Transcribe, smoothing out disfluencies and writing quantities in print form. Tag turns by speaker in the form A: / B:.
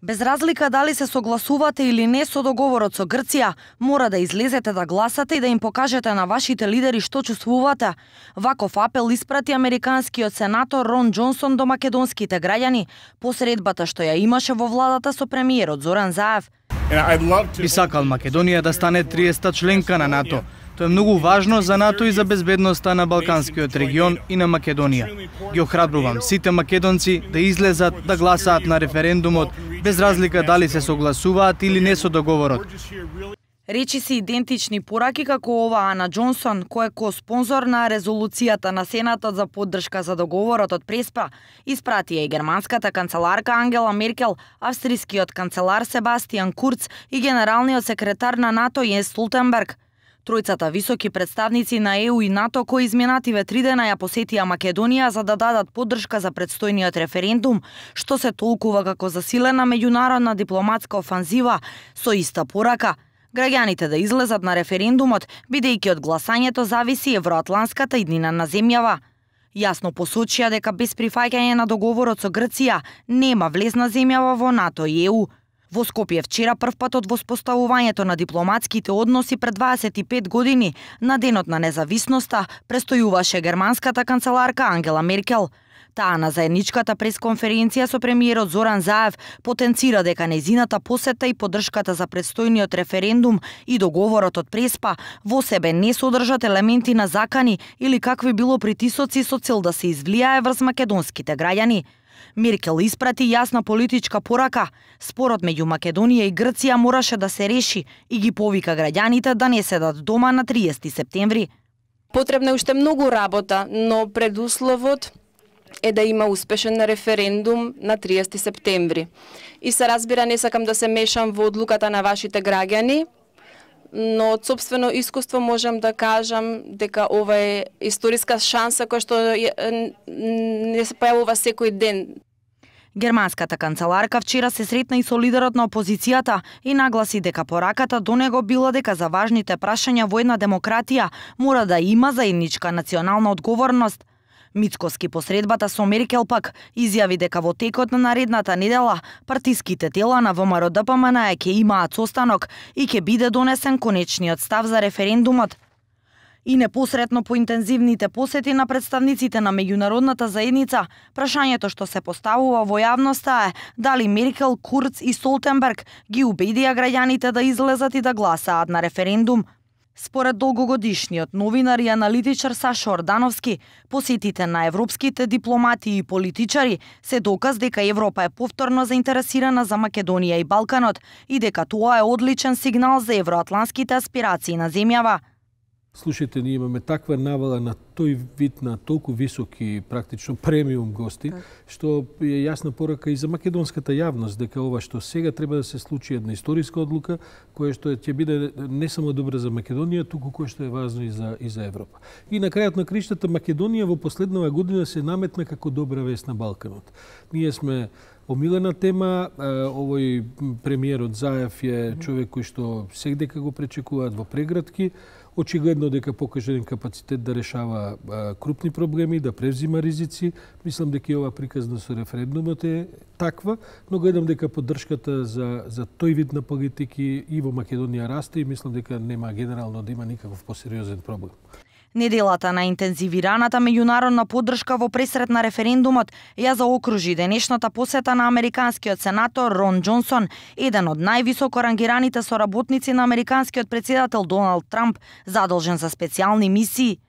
A: Без разлика дали се согласувате или не со договорот со Грција, мора да излезете да гласате и да им покажете на вашите лидери што чувствувате. Ваков апел испрати американскиот сенатор Рон Џонсон до македонските граѓани по средбата што ја имаше во владата со премиерот Зоран Заев.
B: Би сакал Македонија да стане 30-та членка на НАТО. Тоа е многу важно за НАТО и за безбедноста на Балканскиот регион и на Македонија. Ги охрабрувам сите македонци да излезат да гласаат на референдумот без разлика дали се согласуваат или не со договорот.
A: Речи се идентични пораки како оваа на Џонсон, кој е ко-спонзор на резолуцијата на Сенатот за поддршка за договорот од Преспа, испратија и германската канцеларка Ангела Меркел, австрискиот канцелар Себастијан Курц и генералниот секретар на НАТО Јенс Столтенберг. Тројцата високи представници на ЕУ и НАТО кои изминативе 3 дена ја посетија Македонија за да дадат поддршка за предстојниот референдум, што се толкува како засилена меѓународна дипломатска офанзива, со иста порака граѓаните да излезат на референдумот, бидејќи од гласањето зависи евроатланската иднина на земјава. Јасно посочија дека без прифаќање на договорот со Грција нема влезна земјава во НАТО и ЕУ. Во Скопје вчера првпат од воспоставувањето на дипломатските односи пред 25 години на денот на независноста престојуваше германската канцеларка Ангела Меркел. Таа на заедничката пресконференција со премиерот Зоран Заев потенцира дека нејзината посета и поддршката за предстојниот референдум и договорот од Преспа во себе не содржат елементи на закани или какви било притисоци со цел да се извлијае врз македонските граѓани. Меркел испрати јасна политичка порака. Спорот меѓу Македонија и Грција мораше да се реши и ги повика граѓаните да не седат дома на 30 септември.
C: Потребна е уште многу работа, но предусловот е да има успешен референдум на 30 септември. И се разбира, не сакам да се мешам во одлуката на вашите граѓани, но од собствено искуство можам да кажам дека ова е историска шанса која што не се појавува секој ден.
A: Германската канцеларка вчера се сретна и со лидерот на опозицијата и нагласи дека пораката до него била дека за важните прашања во една демократија мора да има заедничка национална одговорност. Мицкоски посредбата со Меркел пак изјави дека во текот на наредната недела партиските тела на ВМРО ДПМН ќе имаат состанок и ќе биде донесен конечниот став за референдумот. И непосредно по интензивните посети на представниците на меѓународната заедница, прашањето што се поставува во јавноста е дали Меркел, Курц и Столтенберг ги убедија граѓаните да излезат и да гласаат на референдум. Според долгогодишниот новинар и аналитичар Сашо Ордановски, посетите на европските дипломати и политичари се доказ дека Европа е повторно заинтересирана за Македонија и Балканот и дека тоа е одличен сигнал за евроатланските аспирации на земјава.
D: Слушайте, ние имаме таква навала на тој вид на толку високи, практично премиум гости, што е јасна порака и за македонската јавност дека ова што сега треба да се случи една историска одлука која што ќе биде не само добра за Македонија, туку која што е важно и за Европа. И на крајот на криштата Македонија во последнава година се наметна како добра вест на Балканот. Ние сме омилена тема, овој премиерот Заев е човек кој што секдека го пречекуваат во прегратки, очигледно дека покаже еден капацитет да решава крупни проблеми, да превзима ризици. Мислам дека и ова приказна со референдумот е таква, но гледам дека поддршката за тој вид на политики и во Македонија расте и мислам дека нема генерално да има никаков посериозен проблем.
A: Неделата на интензивираната меѓународна поддршка во пресрет на референдумот ја заокружи денешната посета на американскиот сенатор Рон Џонсон, еден од највисоко рангираните соработници на американскиот претседател Доналд Трамп, задолжен за специјални мисии.